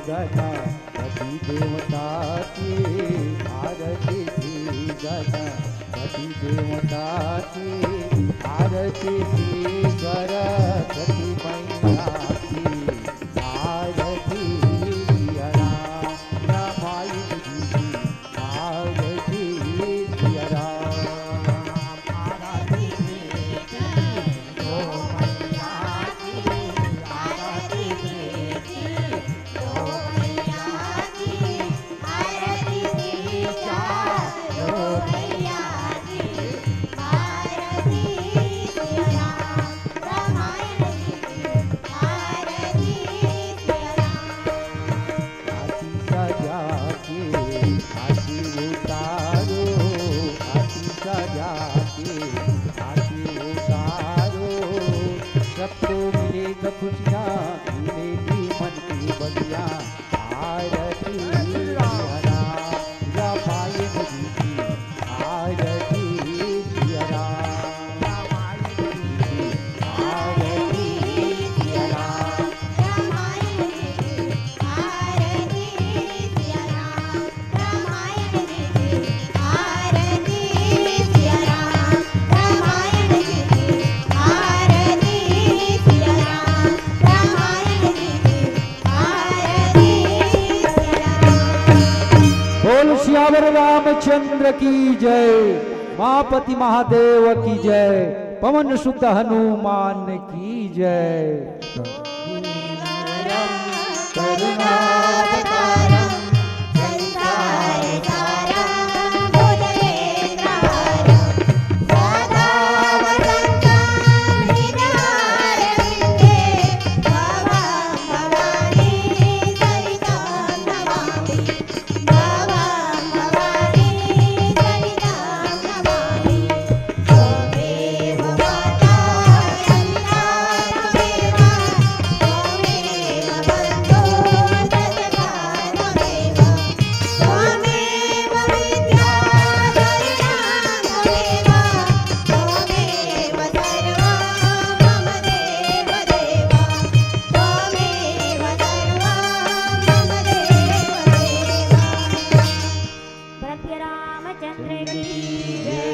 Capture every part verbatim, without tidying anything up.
गणपति देवता के आरती दी, गणपति देवता के आरती दी, सरस्वती मैया की आरती दी, रामायण जी की आरती दी, राम आरती दी। आरती सजा के आरती उतारो, आरती सजा के आरती उतारो। सबको मिलेगा खुशियाँ, मिलेगी मन की बगिया। आरती जय श्री राम। रामायण जी की आरती जय राम। रामायण जी की आरती जय राम। रामायण जी की आरती जय राम। रामायण जी की आरती जय राम। रामायण जी की आरती जय राम। रामायण जी की बोल सियावर रामचंद्र की जय, उमापति महादेव की जय, पवन सुत हनुमान की जय। करुणावतारम संसार सारम भुजगेंद्रहारम सदा वसंतम हृदयारविंदे भवम भवानी सहितं नमामि। भवं भवानी सहितं नमामि। त्वमेव माता पिता त्वमेव, त्वमेव बन्धु सखा त्वमेव, त्वमेव विद्या द्रविणं त्वमेव, त्वमेव सर्वं मम देव देव। त्वमेव सर्वं मम देव देव। भरत रामचंद्र की जय।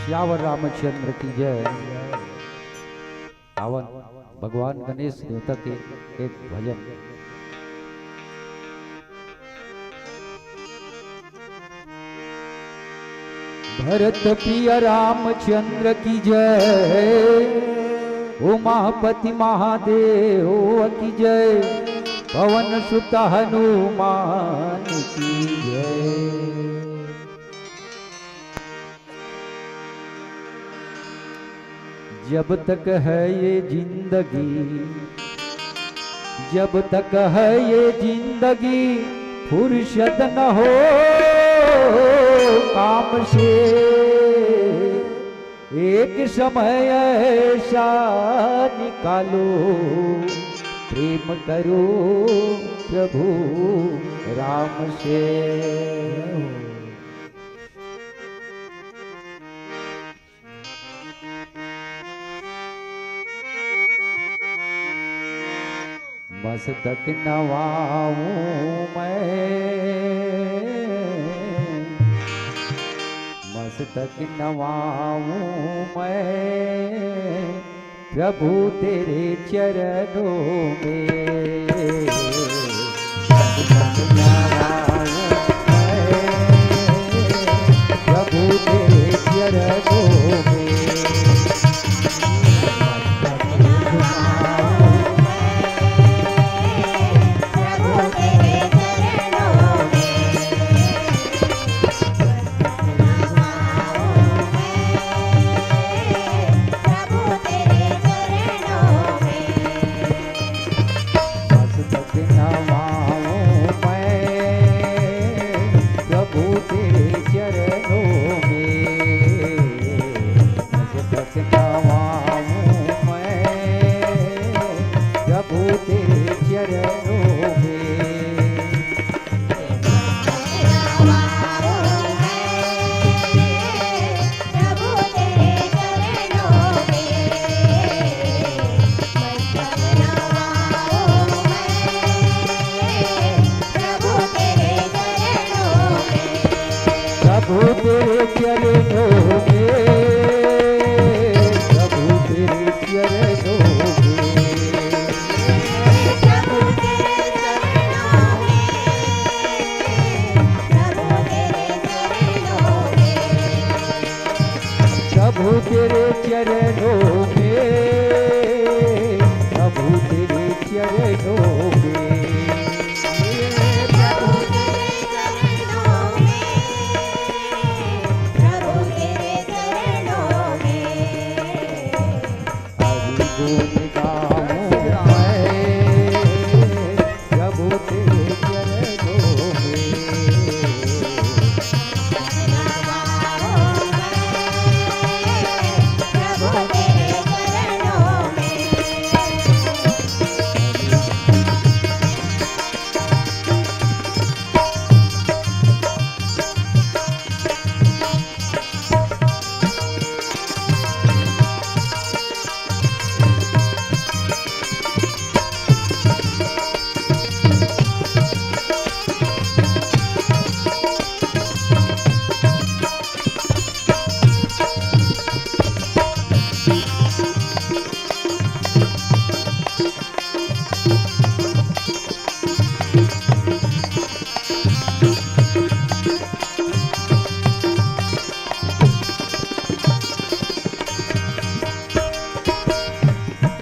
सियावर रामचंद्र की जय। आवन भगवान गणेश देवता के एक भजन। भरत प्रिय रामचंद्र की जय, उमापति महादेव की जय, पवन सुत हनुमान की जय। जब तक है ये जिंदगी, जब तक है ये जिंदगी, फुर्सत न हो काम से। एक समय ऐसा निकालो, प्रेम करो प्रभु राम से। मस्तक नवाऊं मैं, मस्तक नवाऊं मैं, प्रभु तेरे चरणों में। प्रभु तेरे चरणों में। वो तेरे चरणों में, प्रभु तेरे चरणों में। प्रभु तेरे चरणों में, प्रभु तेरे चरणों में। प्रभु तेरे चरणों में, प्रभु तेरे चरणों में। प्रभु तेरे चरणों में, प्रभु तेरे चरणों में। हरि गुण गाऊं मैं, प्रभु तेरे चरणों में।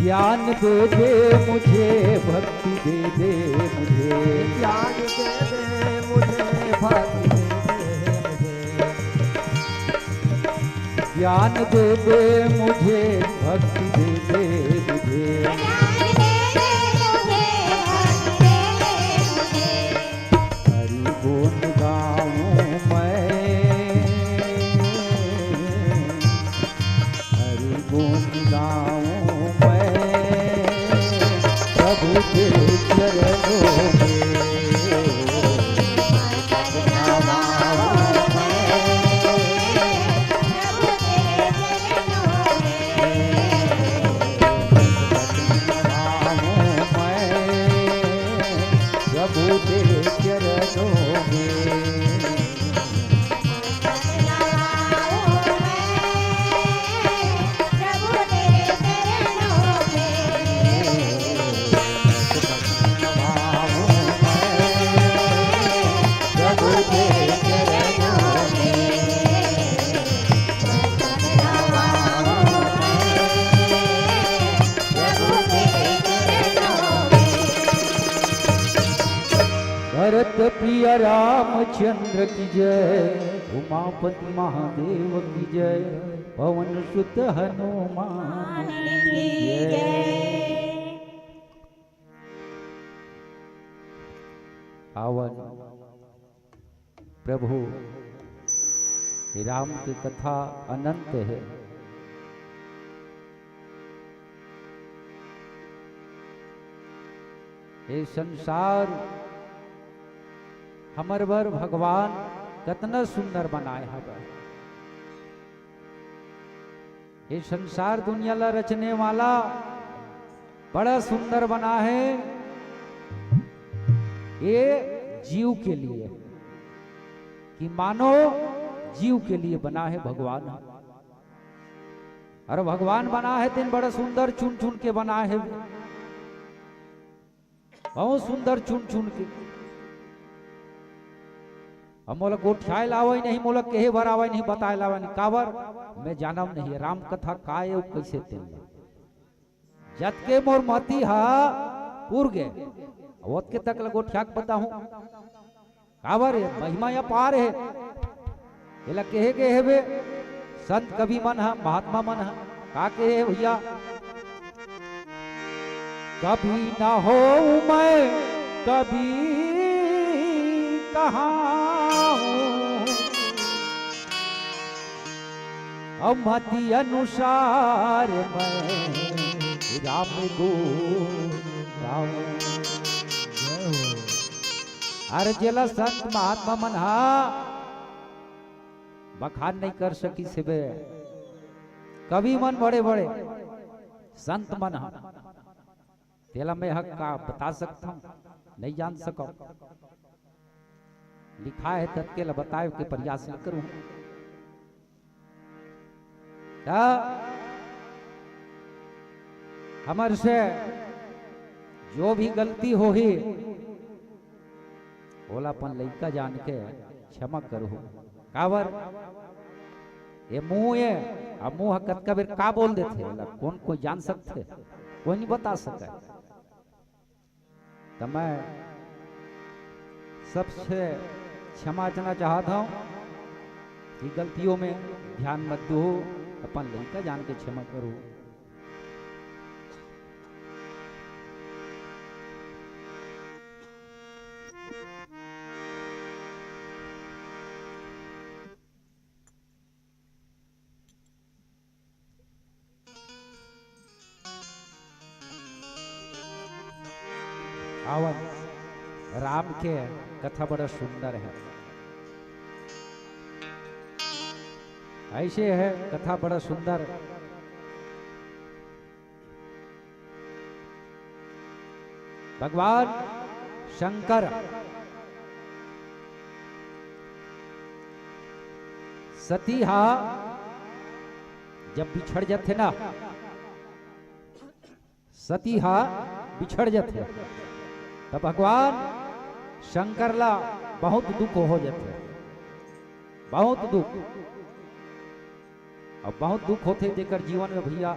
ज्ञान दे दे मुझे, भक्ति दे दे मुझे। ज्ञान दे दे मुझे, भक्ति दे दे मुझे। ज्ञान दे दे मुझे, भक्ति दे दे मुझे। ज्ञान दे दे मुझे, भक्ति दे दे मुझे। हरि गुण गाऊं मैं, हरि गुण गाऊं मैं, प्रभु तेरे चरणों में। प्रभु तेरे चरणों में। भरत प्रिय रामचंद्र की जय, उमापति महादेव की जय, पवन सुत हनुमान की जय। आवन प्रभु राम के कथा अनंत हे। ये संसार हमर बर भगवान कतना सुंदर बनाए हवय। ये संसार दुनिया ला रचने वाला बड़ा सुंदर बना हे ये जीव के लिए, कि मानो जीव के लिए बना हे भगवान। अउ भगवान बना हे तेन बड़ा सुंदर चुन चुन के बना हे। बहुत सुंदर चुन चुन के। अब मोला गोठियाए लावय नहीं, मोला कहे बर आवय नहीं, बताए लावय नहीं। काबर? मैं जानव नहीं राम कथा का ए अउ कइसे तेन ला। जतके मोर मति हा पुर गे, ओतके तक ला गोठिया के बताहूं। काबर हे? महिमा अपार हे। एला कहे गे हेबे संत कवि मन ह, महात्मा मन ह। का कहे हे भैया? कवि न होऊं मैं, कवि कहाऊं, अउ मति अनुसार मैं राम गुण गाऊं। अरे जेला संत महात्मा मन हा बखान नहीं कर सकिस हेबे, कवि मन बड़े बड़े संत मन हा, तेला मैं ह का बता सकथंव, नहीं जान सकव। लिखाय हे, ततके ल बताय के प्रयास ल करूं। त हमर से जो भी गलती होही, ओला अपन लइका जान के क्षमा करहू। काबर? ये मुंह ये, अब मुंह ह कतका बेर का बोल देथे, ओला कोन कोई जान सकथे? कोई नहीं बता सकय। त मैं सबसे क्षमा याचना चाहत हूं कि गलतियों में ध्यान मत दो, अपन लइका जान के क्षमा करो। आवन, राम के कथा बड़ा सुंदर हे। ऐसे हे कथा बड़ा सुंदर। भगवान शंकर सती हा जब बिछड़ जाथे ना, सती हा बिछड़ जाथे, त भगवान शंकर ला बहुत दुख हो जाथे, बहुत दुख। अब बहुत दुख होथे जेकर जीवन में भैया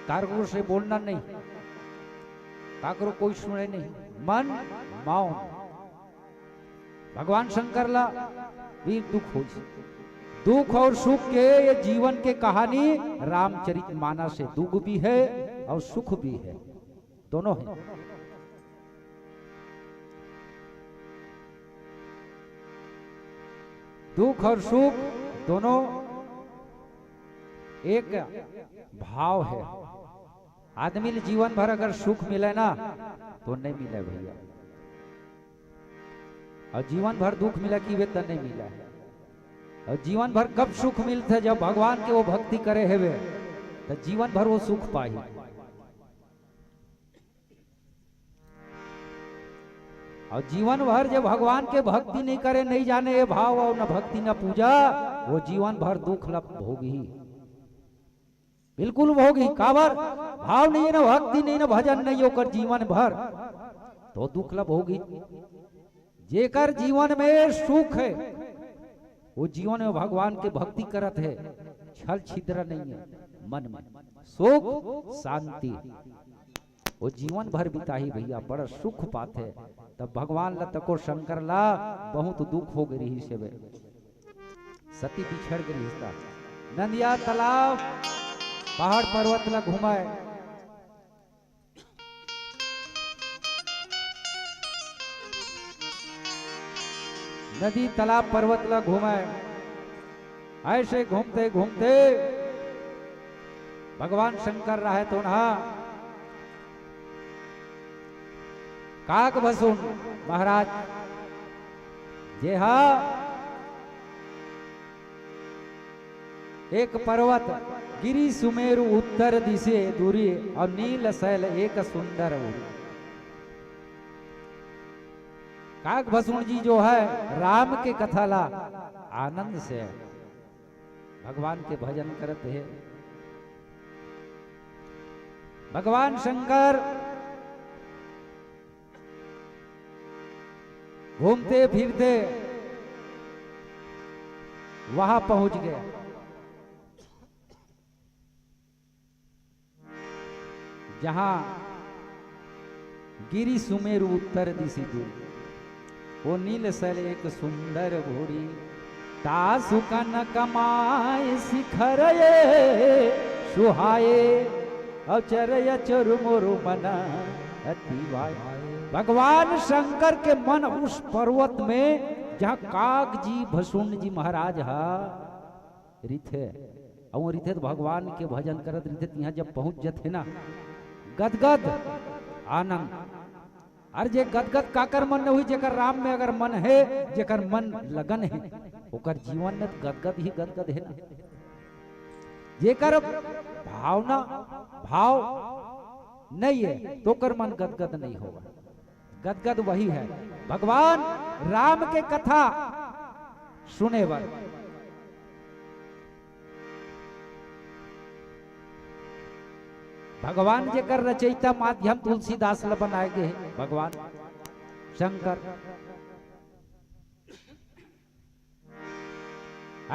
काकरो से बोलना नहीं, काकरो कोई सुने नहीं, मन मौन। भगवान शंकर ला भी दुख होइस। दुख और सुख के ये जीवन के कहानी रामचरित मानस हे। दुख भी हे और सुख भी हे, दोनों हे। दुख और सुख दोनों एक भाव हे। आदमी ल जीवन भर अगर सुख मिले ना, तो नहीं मिले भैया। और जीवन भर दुख मिले कि वे त नहीं मिले। और जीवन भर कब सुख मिलथे? जब भगवान के वो भक्ति करे हेवे, त जीवन भर वो सुख पाही। और जीवन भर जब भगवान के भक्ति नहीं करे, नहीं जाने ये भाव और न भक्ति न पूजा, वो जीवन भर दुख ल भोगही। बिल्कुल भोगही। काबर? भाव नहीं, न भक्ति नहीं, न भजन नहीं, ओकर जीवन भर तो दुख ल भोगही। जेकर जीवन में सुख हे, वो जीवन में भगवान के भक्ति करत हे, छल छिद्र नहीं हे मन में, सुख शांति, वो जीवन भर बिताही भैया, बड़ा सुख पाथे। तब भगवान ल तको शंकर ला बहुत दुख हो गे रिहिस हेवे। सती बिछड़ गे रिहिस त नदिया तालाब पहाड़ पर्वत ला घुमाय। नदी तालाब पर्वत ला घुमाय। ऐसे घूमते घूमते भगवान शंकर रहे तो ना काकभसुंड महाराज जे हा एक पर्वत गिरि सुमेरु उत्तर दिसे दूरी और नील शैल एक सुंदर उरी। काकभसुंड जी जो है राम के कथा ला आनंद से भगवान के भजन करत हे। भगवान शंकर घूमते फिरते वहां पहुंच गया। जहां गिरि सुमेरु उत्तर दिसि दूर, ओ नील शैल एक सुंदर भूरी। तासु कनक माय शिखर ये सुहाए, अचर अचरु मोरु मन अति भाए। भगवान शंकर के मन उस पर्वत में, जहां काक जी, भसुंड जी महाराज हा रिथे, अउ रिथे त भगवान के भजन करत रिथे, तिहां जब पहुंच जथे ना, गदगद आनंद। अरे जे गदगद काकर मन न होही, जेकर राम में अगर मन हे, जेकर मन लगन हे, ओकर जीवन में त गदगद ही गदगद हे ना। जेकर भावना, भाव नहीं हे, तो ओकर मन गदगद नहीं होगा। गदगद वही है भगवान राम के कथा सुने बर। भगवान जेकर रचयिता माध्यम तुलसीदास ल बनाए गे हे, भगवान शंकर।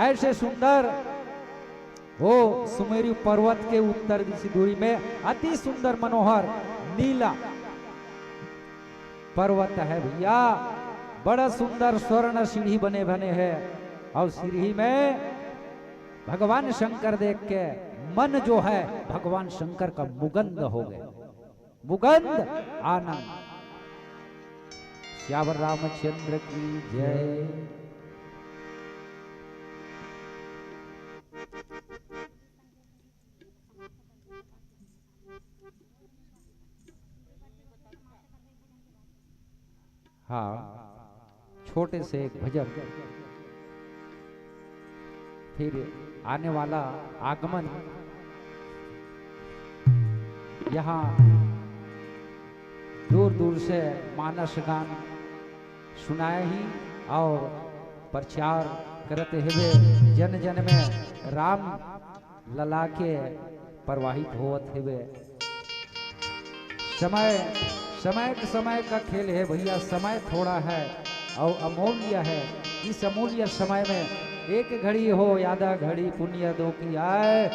ऐसे सुंदर वो सुमेरु पर्वत के उत्तर दिशा दूरी में अति सुंदर मनोहर नीला पर्वत है भैया, बड़ा सुंदर स्वर्ण सीढ़ी बने बने है। और सीढ़ी में भगवान शंकर देख के मन जो है भगवान शंकर का मुगंध हो गए, मुगंध आनंद। सियावर रामचंद्र की जय। हाँ, छोटे से एक भजन, फिर आने वाला आगमन। यहाँ दूर दूर से मानस गान सुनाए ही और प्रचार करते हुए जन जन में राम लला के प्रवाहित होवत हेवे। समय, समय के समय का खेल है भैया, समय थोड़ा है और अमूल्य है। इस अमूल्य समय में एक घड़ी हो आधा घड़ी पुण्य दो की आए,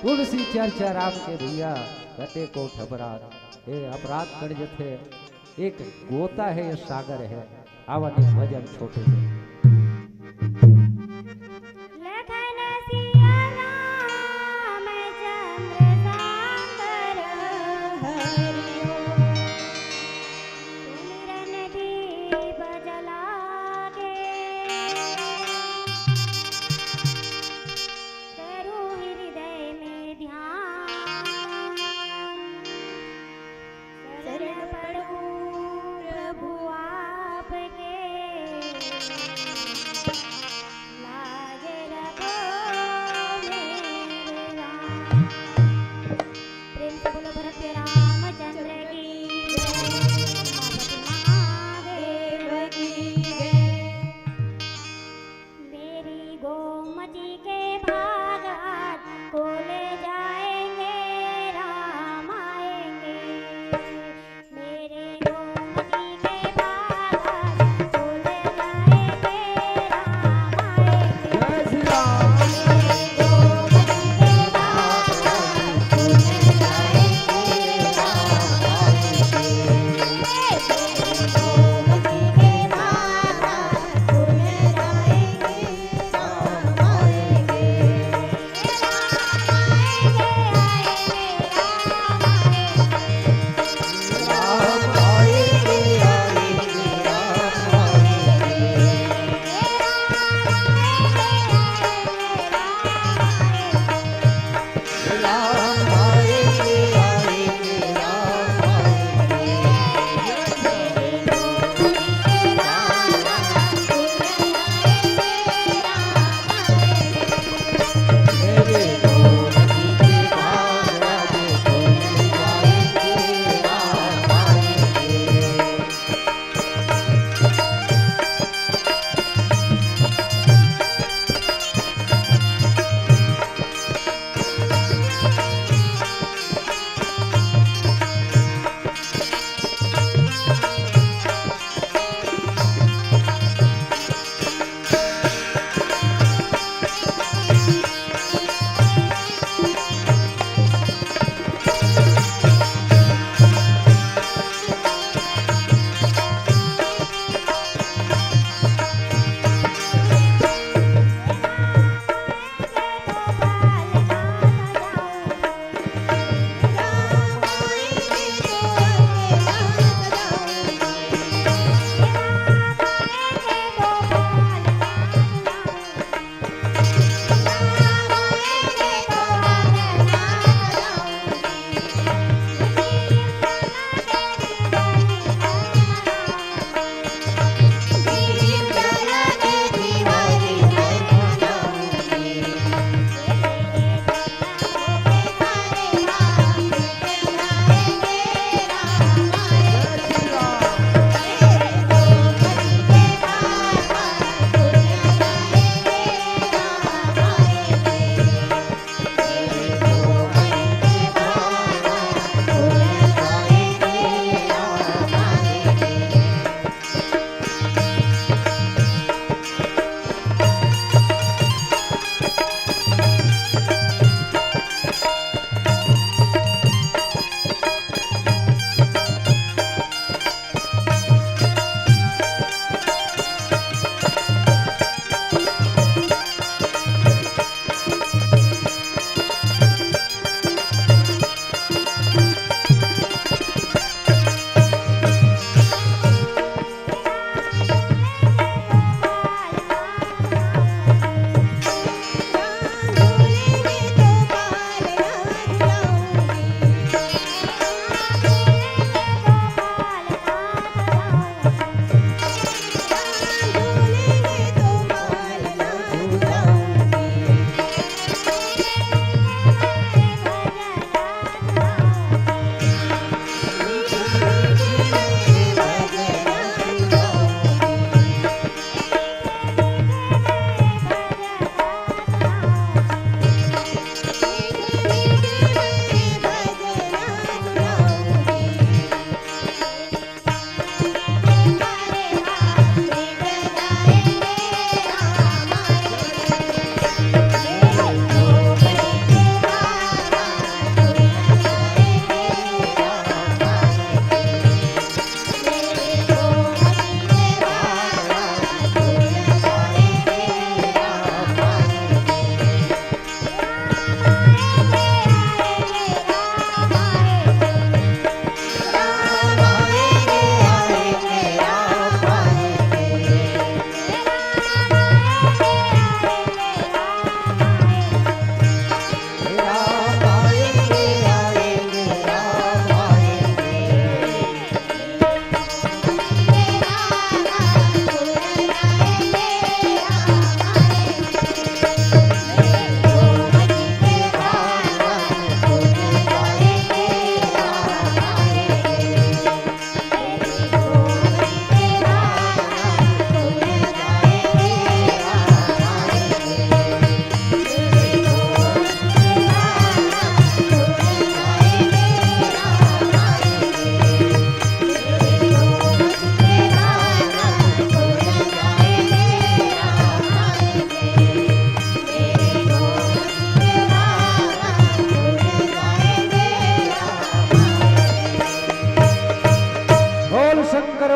तुलसी चर्चा राम के भैया कटे कोट अपराध, हे अपराध कट जथे। एक गोता है, ये सागर है। आवन एक भजन छोटे से। लखन सिया राम चंद्र सागर हरिओ। सुमिरन दीप जला के करू हृदय में ध्यान। शरण पड़ू प्रभु आपके।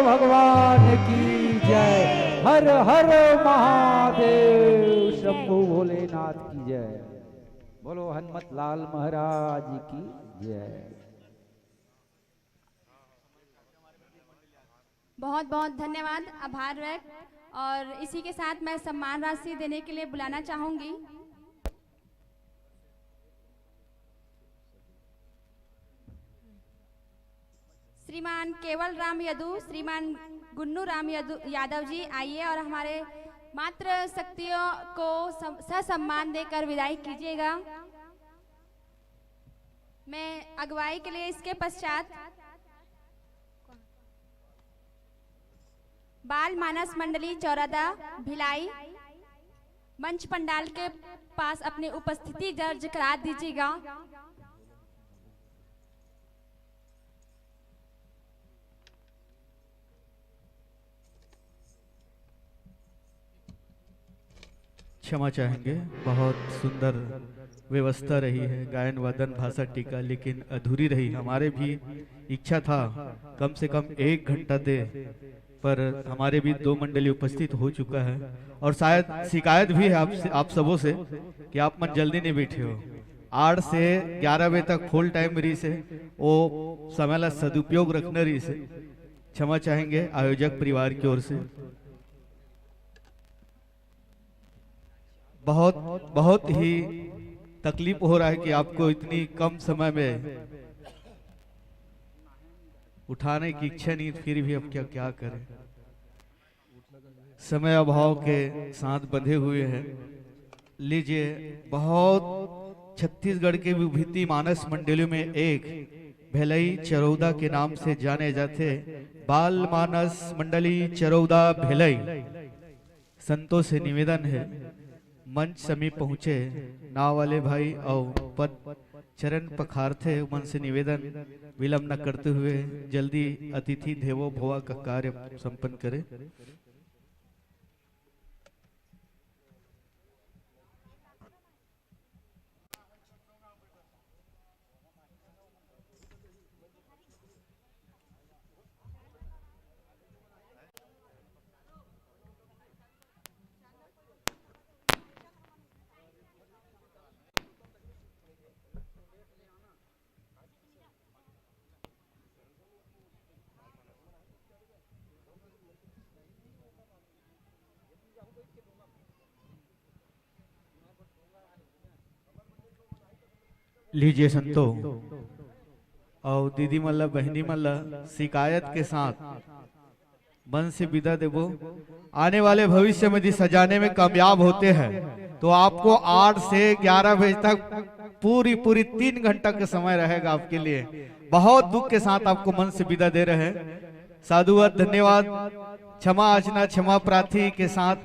भगवान की जय। हर हर महादेव शंभु भोलेनाथ की जय। बोलो हनुमत लाल महाराज की जय। बहुत बहुत धन्यवाद, आभार व्यक्त। और इसी के साथ मैं सम्मान राशि देने के लिए बुलाना चाहूंगी श्रीमान केवल राम यदु, श्रीमान गुन्नू राम यदु, यादव जी, आइए और हमारे मातृ शक्तियों को सम-, ससम्मान देकर विदाई कीजिएगा। मैं अगुवाई के लिए इसके पश्चात बाल मानस मंडली चौरादा भिलाई मंच पंडाल के पास अपनी उपस्थिति दर्ज करा दीजिएगा। क्षमा चाहेंगे, बहुत सुंदर व्यवस्था रही है, गायन वादन भाषा टीका, लेकिन अधूरी रही। हमारे भी इच्छा था कम से कम एक घंटा दे, पर हमारे भी दो मंडली उपस्थित हो चुका है और शायद शिकायत भी है आप, आप सबों से कि आप मन जल्दी नहीं बैठे हो। आठ से ग्यारह बजे तक फुल टाइम रही से, वो समय ला सदुपयोग रखना रही से। क्षमा चाहेंगे आयोजक परिवार की ओर से। बहुत बहुत ही तकलीफ हो रहा है कि आपको इतनी कम समय में उठाने की इच्छा नहीं, फिर भी अब क्या क्या करें, समय अभाव के साथ बंधे हुए हैं। लीजिए, बहुत छत्तीसगढ़ के विभूति मानस मंडलियों में एक भिलाई चरौदा के नाम से जाने जाते बाल मानस मंडली चरौदा भिलाई संतों से निवेदन है, मंच समीप पहुंचे नाव वाले भाई और पद चरण पखारथे मन से निवेदन, विलंब न करते हुए जल्दी अतिथि देवो भवा का कार्य संपन्न करें। लीजिए संतो और दीदी मन ला, बहनी मन ला शिकायत के साथ मन से विदा देबो। आने वाले भविष्य में यदि सजाने में कामयाब होते हैं तो आपको आठ से ग्यारह बजे तक पूरी पूरी तीन घंटा का समय रहेगा आपके लिए। बहुत दुख के साथ आपको मन से विदा दे रहे हैं। साधुवाद, धन्यवाद, क्षमा याचना, क्षमा प्रार्थी के साथ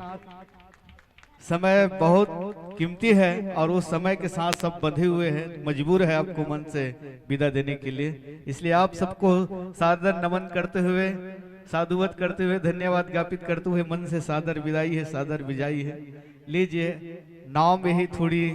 समय बहुत कीमती है और उस समय के साथ सब बंधे हुए हैं, मजबूर है आपको मन से विदा देने के लिए। इसलिए आप सबको सादर नमन करते हुए, साधुवत करते हुए, धन्यवाद ज्ञापित करते हुए मन से सादर विदाई है, सादर विदाई है। लीजिए, नाव में ही थोड़ी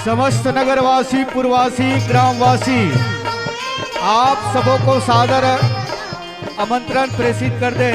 समस्त नगरवासी, पुरवासी, ग्रामवासी, आप सबों को सादर आमंत्रण प्रेषित कर दे।